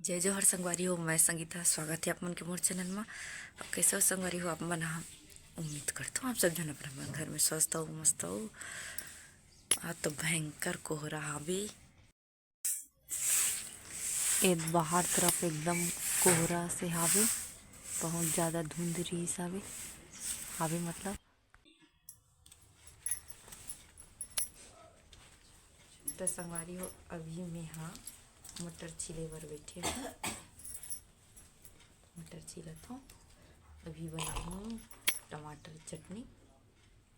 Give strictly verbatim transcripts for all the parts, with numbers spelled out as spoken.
जय जोहार संगवारी हो, मैं संगीता, स्वागत हे आप मन के मोर चैनल मा। अब कैसे हो संगवारी हो आप मन? हाँ, उम्मीद करता हूँ आप सब जन अपन अपन घर में स्वस्थ हो, मस्त हो। आज तो भयंकर कोहरा हावे, ए बाहर तरफ एकदम कोहरा से हावे, बहुत ज्यादा धुंध रिहिस हावे, हावे मतलब। त संगवारी हो, अभी मैं हा मटर छीले बर बैठे हूँ। मटर छीलत हूँ, अभी बनाहूँ टमाटर चटनी,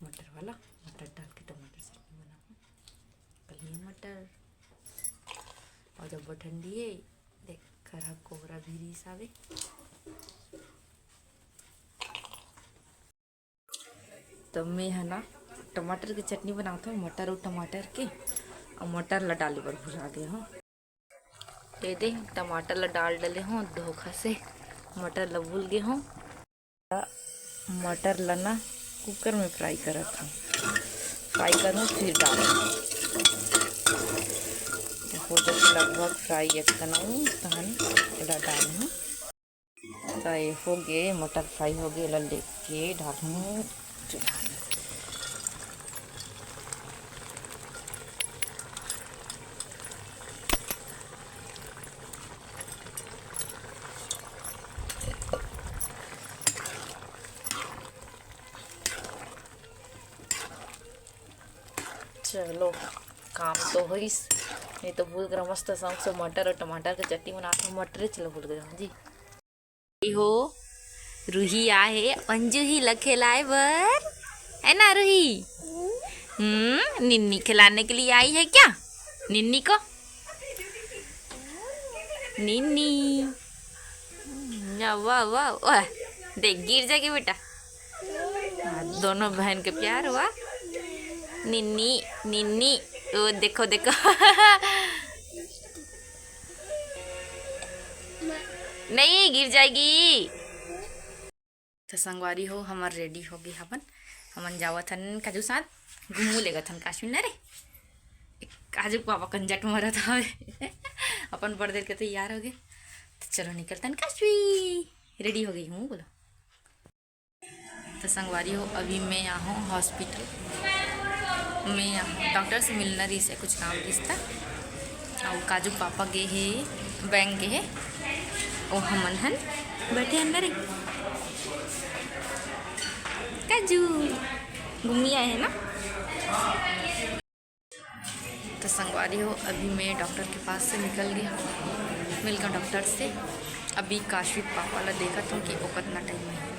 मटर वाला, मटर डाल के टमाटर चटनी बनाहूँ। कलिए मटर और जब ठंडी है, देख खरहा कोहरा भी रिहिस हावे। तो मैं है ना टमाटर के चटनी बनावत हूँ, मटर और टमाटर के, और मटर ला डाले बर भुला गए हूँ। ये दे टमाटर ला डाल डले हूँ धोखा से, मटर ला भूल गए हूँ। मटर ला ना कुकर में फ्राई करत हूँ, फ्राई करूँ फिर डालूँ। हो जैसे लगभग फ्राई एक तनऊ तहन एला डालूँ। त ये हो गे, मटर फ्राई हो गे, एला लेके डालहूँ चूल्हा में। चलो, काम तो होइस, नहीं तो भूल गए मस्त संग से मटर और टमाटर के चटनी बनात हूँ। मटरे चलो भूल गए जी। हो, रूही आए हे अंजू ही ला खिलाए बर, है ना रूही? हम्म, निन्नी खिलाने के लिए आई है क्या? निन्नी को, निन्नी। वाह, वाह, वाह, वाह। देख, गिर जाएगी बेटा। हाँ, दोनों बहन के प्यार हुआ। निन्नी, निन्नी, ओ देखो, देखो। नहीं, गिर जाएगी। तो संगवारी हो, हमर रेडी हो गई हवन। हमन जावत हन काजू साथ घूमू लेगत हन काश्मीर ना रे। काजू पापा कंजट मरत हवे। अपन बड़ देर के तैयार हो गए। तो चलो निकलतन काश्मीर। रेडी हो गई हूँ, बोलो। तो संगवारी हो, अभी मैं आहूँ हॉस्पिटल में, आहूँ डॉक्टर से मिलना रहिस हे, कुछ काम रहिस त। अउ काजू पापा गे हे, बैंक गे हे, ओ हमन हन बैठे अंदर ही। काजू घूमी आए हे ना। तो संगवारी हो, अभी मैं डॉक्टर के पास से निकल गई, मिल गया डॉक्टर से। अभी काश्वी पापा ला देखत हूँ कि वो कितना टाइम में है।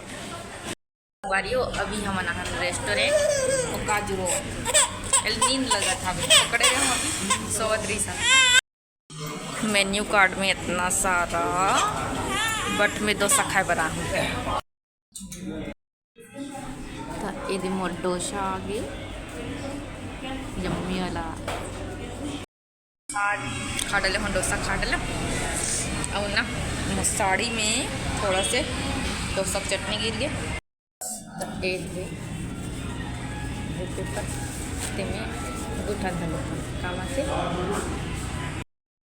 संगवारी हो, अभी हमन आहन रेस्टोरेंट, वो काजू हो, एल नींद लगत हवे, पकड़े रहे अभी, सोवत रहिस। मेन्यू कार्ड में इतना सारा, बट मैं डोसा खाए बर आहूँ। त एदे मोर डोसा आ गे, यम्मी वाला। खा डले हूँ डोसा, खा डले। अउ ना, मोर साड़ी में थोड़ा से डोसा के चटनी गिर गे। त एदे, तेमे गुठा धलो काम आथे।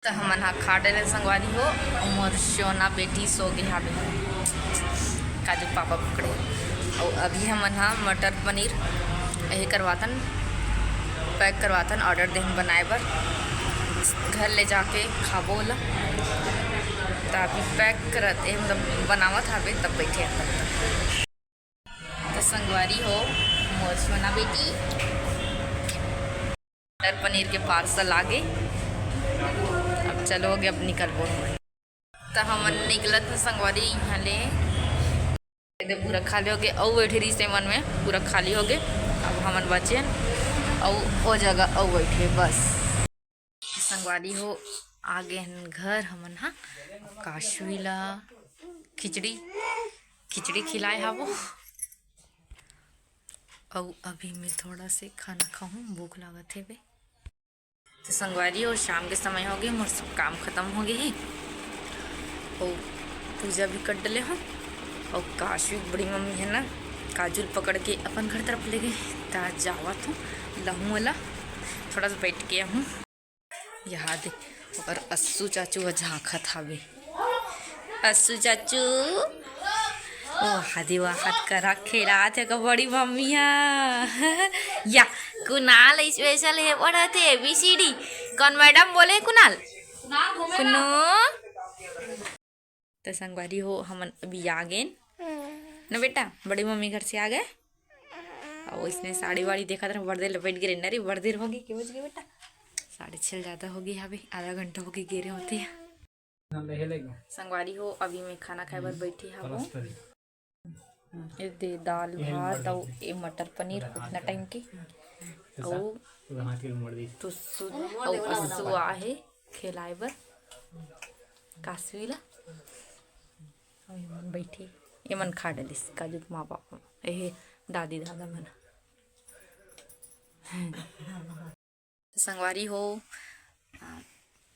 त हमन हा खा डरेन संगवारी हो, अउ मोर सोना बेटी सो गे हावे, काजू पापा पकड़े। अउ अभी हमन हा मटर पनीर यही करवातन, पैक करवातन, ऑर्डर देहन बनाए बर, घर ले जाके खाबो ओला। त अभी पैक करत ए, मतलब बनावत हावे, तब बैठे हन तब तक। त संगवारी हो, मोर सोना बेटी, मटर पनीर के पार्सल आ गे। अब चलो आगे, अब निकलबो हमन। त हमन निकलत हन संगवारी इहाँ ले। एदे पूरा खाली हो गे, अउ बैठे रहिस हे मन में, पूरा खाली हो गे। अब हमन बचे हन, अउ ओ जगह अउ बैठे बस। संगवारी हो, आ गे हन घर हमन हा। काशवी ला खिचड़ी, खिचड़ी खिलाए हावो। अउ अभी मैं थोड़ा से खाना खाहूँ, भूख लागत हे बे। तो संगवारी हो, शाम के समय हो गे, मोर सब काम खत्म हो गे हे। अउ पूजा भी कर डले हूँ। अउ काशवी बड़ी मम्मी हे ना, काजू ल पकड़ के अपन घर तरफ ले गे। त जावत हूँ, लहूँ वाला, थोड़ा सा बैठ के आहूँ। यहाँ दे, ओकर अस्सू चाचू ह झांकत हावे। असू चाचू, ओ हादी वाहत करा खेलात हे का बड़ी मम्मी हा। या, कुणाल स्पेशल हे पढ़त हे एबीसीडी। कौन मैडम बोले कुणाल? कुनो। त संगवारी हो, हमन अभी आ गेन न बेटा, बड़ी मम्मी घर से आ गए। अउ इसने साड़ी वाड़ी देखत रहे, बड़ देर लपेट गे रहे न रे, बड़ देर होगे, के बज गे बेटा? साढ़े छः ज्यादा होगे हवे, आधा घंटा होगे गे रहे होते। संगवारी हो, अभी मैं खाना खाए बर बैठी हवं। ए दे दाल भात अउ ए मटर पनीर उतना टाइम के। अउ टुसु अउ असु आहे खेलाए बर कासवी ला। अउ एमन बैठे, एमन खा डलिस काजू के माँ बाप, एहे दादी दादा मन। संगवारी हो, आ,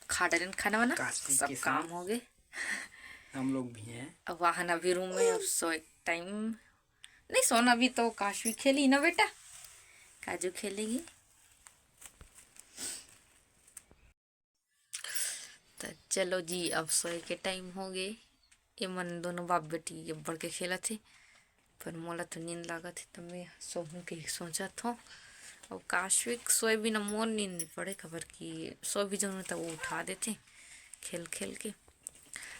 खा डरेन खाना वाना, काशी सब के काम साथ हो गए। हम लोग भी हैं। अब वाहन अभी रूम में, अब सोए टाइम नहीं, सोना अभी तो काशवी खेली ना बेटा, काजू खेलेगी। त चलो जी, अब सोए के टाइम हो गए। एमन दोनों बाप बेटी अब्बड़ के खेलत हे, पर मोला तो नींद लागत हे, त मैं सोहूं के सोचत हों। अउ काशविक सोए बिना मोर नींद नहीं पड़े, काबर कि सोए भी जहूं त वो उठा देथे खेल खेल के।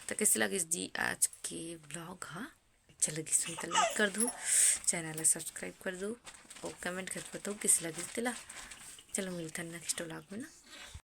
त कैसे लगिस जी आज के ब्लॉग हा? अच्छा लगिस होही त लाइक कर दो, चैनल ला सब्सक्राइब कर दो अउ कमेंट करके बताओ कैसे लगिस तेला। चलो मिलथन नेक्स्ट ब्लॉग में ना।